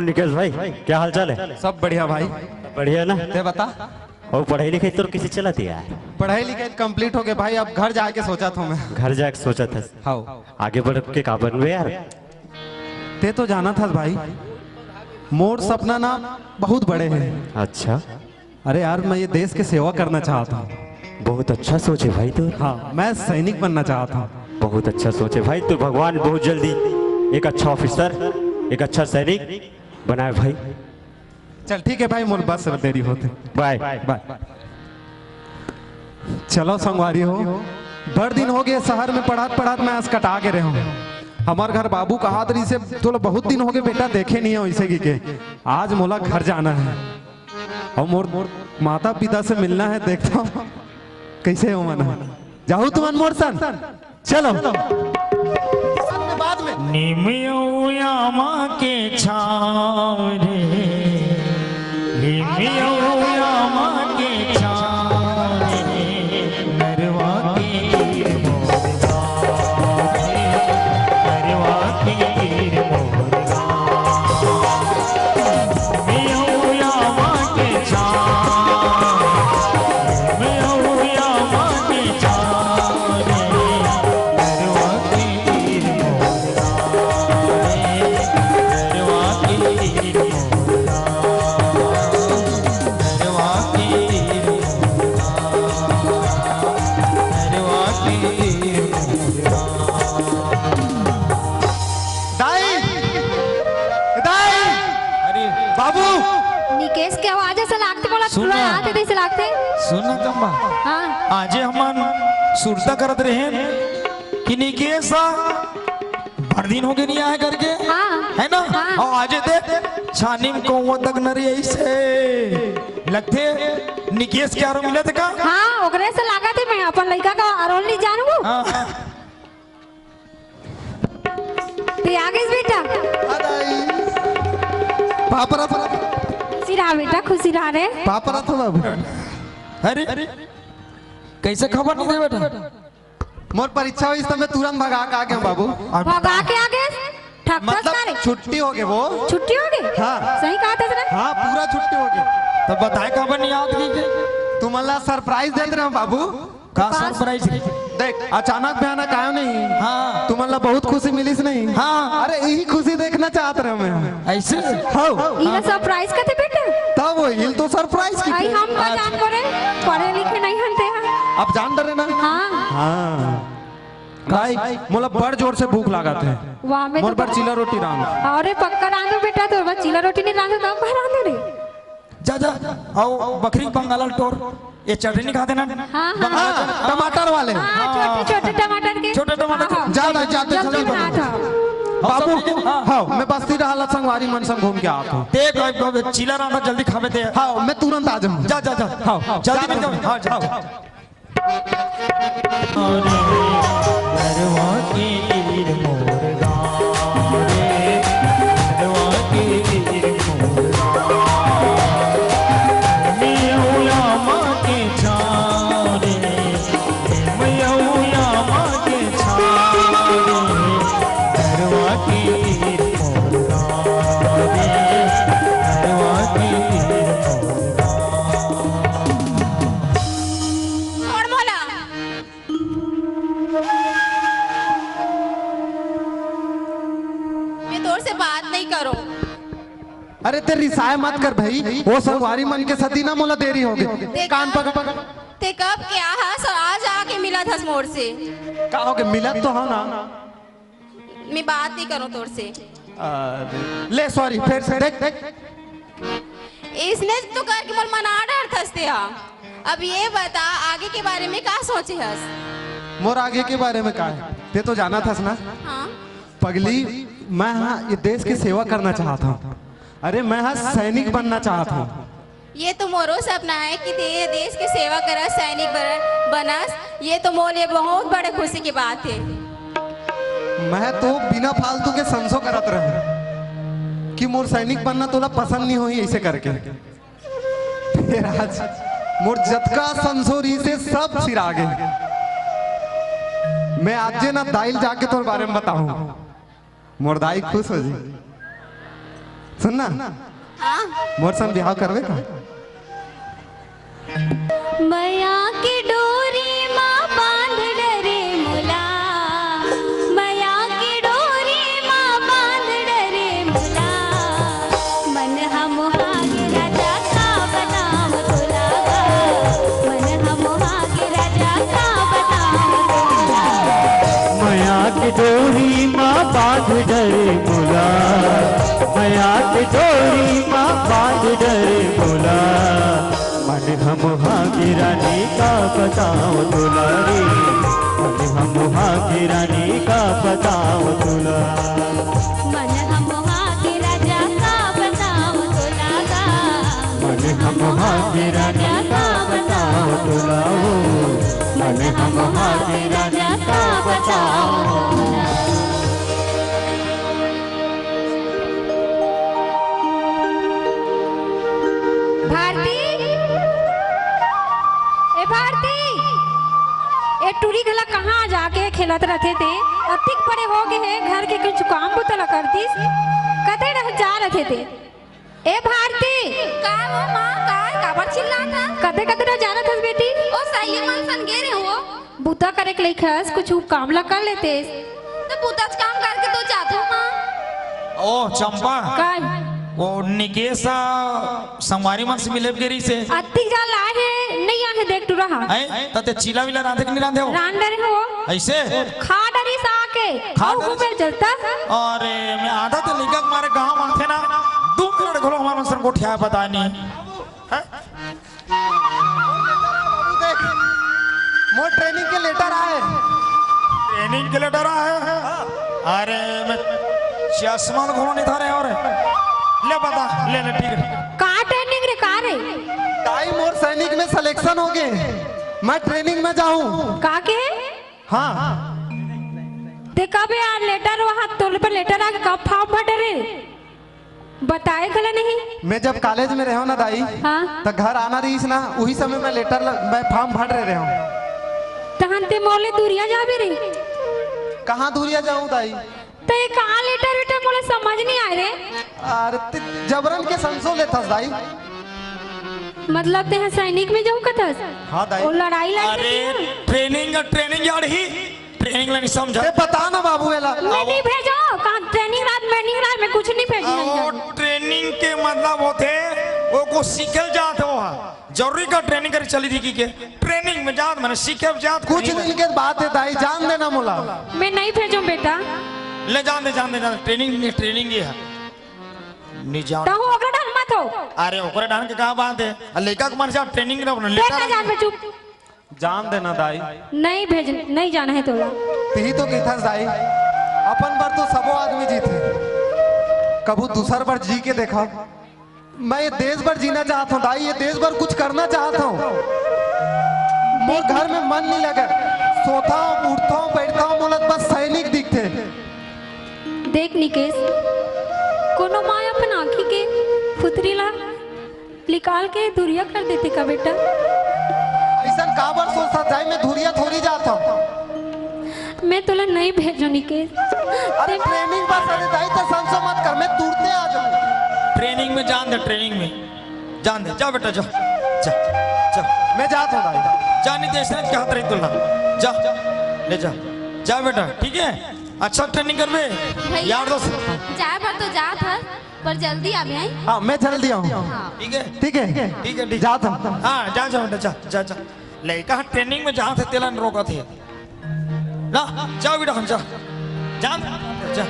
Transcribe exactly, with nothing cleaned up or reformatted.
निकेश भाई, क्या हाल चाल है? सब बढ़िया भाई। बढ़िया ना? ते बता। अउ पढ़ाई लिखाई तोर कइसे चलत हे यार? पढ़ाई लिखाई complete हो गए भाई, अब घर जाके सोचत हूँ मैं। घर जाके सोचत हस? हाँ। आगे बढ़ के का बनबे यार? ते तो जानत हस भाई, मोर सपना ना बहुत बड़े हे। अच्छा। अरे यार, मैं ये देश की सेवा करना चाहता हूँ। बहुत अच्छा सोच है भाई तोर। हाँ, मैं सैनिक बनना चाहता हूँ। बहुत अच्छा सोच है भाई तोर। भगवान बहुत जल्दी एक अच्छा ऑफिसर, एक अच्छा सैनिक बनाए भाई। चल ठीक है भाई, मोर बस देरी होत हे। बाय। बाय। चलो संगवारी हो, बड़ दिन हो गए शहर में पढ़त पढ़त, मैं आज कटा के रहे हूँ। हमार घर बाबू कहात रहिसे, "तोला बहुत दिन हो गए बेटा, देखे नहीं हो इसे की के।" आज मोला घर जाना है। अउ मोर माता पिता से मिलना है, देखता हूँ कइसे हे ओमन। जाहू तुमन मोर संग, चलो। बाद में। निमिया के छाँव रे, निमिया के छाँव रे, नरवा के तीर मोर गाँव रे, नरवा के तीर मोर गाँव। दाई, दाई, अरे बाबू। निकेश के आवाज ऐसे लागथे, मोला सुन ना। आते जैसे लागथे। सुन ना चंपा। हाँ। आजे हमन सुरता करत रहे कि निकेश हा बड़ दिन हो गए नहीं आए करके। हाँ। है ना? हाँ। अउ आजे देख, छानी में कौवा तक नरी ऐसे लगथे। निकेश के आरो मिलत हे का? हाँ, ओकरे से लागत हे मैं अपन लइका का आरो नहीं जानबो। हाँ। ते आ गइस बेटा। आ दाई। पापरा, पापरा। खुशी रहा बेटा, खुशी रहा रे। पापरा था बाबू। अरे, कइसे खबर नहीं दे बेटा? मोर परीक्षा होइस त मैं तुरंत भगा के आ गया बाबू। भगा के आ गइस? ठक ठक मतलब करे। छुट्टी हो गए वो। छुट्टी हो गई? हाँ। सही कहा था तेरा। हाँ, पूरा छुट्टी हो गई। तो बताए काबर नहीं आवत रही के? तुमन ला सरप्राइज देत रहे बाबू। का सरप्राइज? देख, अचानक भयानक आयो नहीं। हाँ। तुमन ला बहुत खुशी मिलिस नहीं। हाँ। अरे, यही खुशी देखना चाहत रहे मैं। ऐसे? हाँ। इला सरप्राइज कथे बेटा? तब वो इल तो सरप्राइज की आई थे। हम का जान करे, पढ़े लिखे नहीं हन ते हा। अब जान डरे ना? हाँ। हाँ। भाई, मोला बड़ जोर से भूख लागत हे। वाह, मैं मोर तो बर चीला रोटी रांध। अरे पक्का रांधो बेटा, तोर बर चीला रोटी नहीं रांधो, तब का रांधो रे? जा, जा, अउ बकरी बंगाला ल टोर, ये चटनी खा देना। हाँ, हाँ। बंगाला हाँ, चटनी। टमाटर वाले। हाँ, छोटे, छोटे टमाटर के। छोटे टमाटर। हाँ, हाँ। जा, जा, जा, जा, जल्दी जल्दी बना बना। था। बाबू, हाँ। हाँ, मैं बस्ती रहला संगवारी मन संग घूम के आत हूँ। देख, अब, अब चीला रांधा जल्दी खावे दे। हाँ, मैं तुरंत आ जाऊँ। जा, जा, जा। हाँ, जल्दी जा। मिल जाओ। हाँ, जा, जा। नरवा के तीर मोर गाँव रे, नरवा के तीर मोर गाँव। मेहुला माँ के छाँव रे, मेहुला माँ के छाँव रे, नरवा के तीर मोर गाँव रे, नरवा के तीर मोर गाँव। छोड़ मोला। मैं तोर से बात नहीं करूं। अरे ते रिसाय मत कर भाई, वो संगवारी मन के सती ना मोला देरी हो गई। ते कान कब, पकड़, पकड़। ते कब क्या हस और आज आके मिलत हस मोर से? का हो गए, मिलत तो हो ना। मैं बात नहीं करूं तोर से। अरे, ले सॉरी, फिर से देख, देख। इसने तो करके मोर मना डरथस ते हा। अब ये बता, आगे के बारे में का सोचे हस? मोर आगे के बारे में का है? ते तो जानत हस ना? हाँ। पगली, मैं हा ये देश की सेवा करना चाहत हूँ। अरे, मैं हा सैनिक बनना चाहत हूँ। ये तो मोरो सपना है कि ते ये देश के सेवा करस, सैनिक बन-, बनस। ये तो मोर लिए बहुत बड़े खुशी की बात है। मैं तो बिना फालतू के संसो करत रहूं कि मोर सैनिक बनना तोला पसंद नहीं होही, ऐसे करके। फिर आज मोर जतका संसो रहिसे सब सिरा गे। मैं आजे ना दाई ल जाके तोर बारे में बताऊं। मोर दाई खुश हो जी। सुन ना, हाँ। मोर संग बिहाव करबे का? मया के डोरी मा बांध डरे मोला, मया के डोरी मा बांध डरे मोला, मन हम हागे राजा का बताव तोला गा, मन हम हागे राजा का बताव तोला। मया के डोरी मा बांध डरे मोला, मया के डोरी मा बांध डरे मोला, मन हम हागे रानी का बताव तोला रे, मन हम हागे रानी का बताव तोला। मन हम हागे राजा का बताव तोला गा, मन हम हागे रानी का बताव तोला हो, मन हम हागे रानी का बताव तोला। भारती, ए भारती, ए टूरी घला कहाँ जाके खेलत रथे ते? अतिक बड़े हो गे हे, घर के कुछ काम बुता ला करतीस, कते रह जा रथे ते? ए भारती, का हो माँ, का, काबर चिल्लात हस? कते कते रह जा रथस बेटी? ओ सहेली मन सन गे रेहेंव। बुता करे के लइक हस, कुछ काम ला कर लेतेस। त बुताच काम करके तो जाथो माँ। ओ चंपा, काय? वो निकेश संगवारी मन से मिले गे रहिसे। अतिक जादा लाहे, नइ आहे देख टूरा हा। हैं? त ते चीला वीला रांधे के नइ रांधे हो? रांध डरे हो। अइसे? खा डरिस आके। खा अउ डरिस? घूमे चलता। अरे, मैं आधा तो लइका के मारे गाँव आथे ना, दू मिनट घलो हमर मन सन गोठिया पता नहीं। हैं? बाबू देख, मोर training के letter आए। Training के letter आए? अरे, मैं चश्मा तो घलो नइ धरे हंव रे। ले बता, ले, ले, ठीक हे। का training रे, का रे? दाई, मोर सैनिक में selection हो गे, मैं training में जाहूँ। का के? हाँ। ते कब यार letter, वहाँ तोर पे letter आगे, कब form भरे रे? बताए घला नहीं। मैं जब college में रहेंव ना दाई, हाँ। त घर आना रहिस ना, उही समय मैं letter ल-, मैं form भर रहे रहेंव। तहन ते मोले दूरिया जाबे रे। कहाँ दूरिया जाहूँ दाई? त ये कहाँ letter वेटर मोला समझ नइ आए रे। अरे ते जबरन के संसो लेथस दाई। मतलब तेहा सैनिक में जाहूँ कथस? हाँ दाई। वो लड़ाई लड़ अरे training, training यार ही। Training ला नइ समझा। ते बता ना बाबू एला। मैं नइ भेजों, कहाँ training रात, training रात में कुछ नइ भेजों। अउ training के मतलब होथे, वो कुछ सीखे ल जात हो हा। जरूरी का training करे चली थी कि के? Training में जात, माने सीखे जात कुछ कहीं। दिन के बात हे दाई, जान दे ना मोला। मैं नइ भेजों बेटा। ले जान दे, जान दे, जान दे। Training में, training ये हे। नइ जान। तहूँ ओकरे डहन मत हो। अरे ओकरे डहन के का बात हे? अ लइका के मन जा training रहो ना, बेटा लेटा जान रहो। दे चुप। जान दे ना दाई। नइ भेज, नइ जाना हे तोला। तिही तो कहिथस दाई, अपन बर तो सबो आदमी जीथे, कभू दूसर बर जी के देखा। मैं ये देश बर जीना चाहत हंव दाई, ये देश बर कुछ करना चाहत हंव। मोर घर में मन नइ लगे, सोथंव, उठथंव, बइठथंव, मोला बस सैनिक दिखथे। देख निकेश, कोनो माय अपन आँखी के पुतरी ला निकाल के धुरिया कर देथे का बेटा? अइसन काबर सोचथस दाई, मैं धुरिया थोड़ी जात हंव। मैं तोला नइ भेजों निकेश। अरे training बस, अरे दाई त संसो मत कर, मैं तुरते आ जाहूँ। Training में जान दे, training में जान दे। जा बेटा, जा, जा, जा। मैं जात हंव दाई। जा नितेश ने कहा तरी तुला। जा, ले जा। जा बेटा, ठीक हे? अच्छा training करबे। भैया, यार दोस्त। जाए बर तो जात हस, पर जल्दी आबे, हैं? हाँ, मैं जल्दी आहूँ। हाँ। ठीक हे? ठीक हे? ठीक हे, ठीक हे। जात हंव। हाँ, जा, जा बेटा, जा, जा, जा। लइका ह training में जात हे, तेला रोकत हे। ना, जा बेटा, हम जा। जा, जा।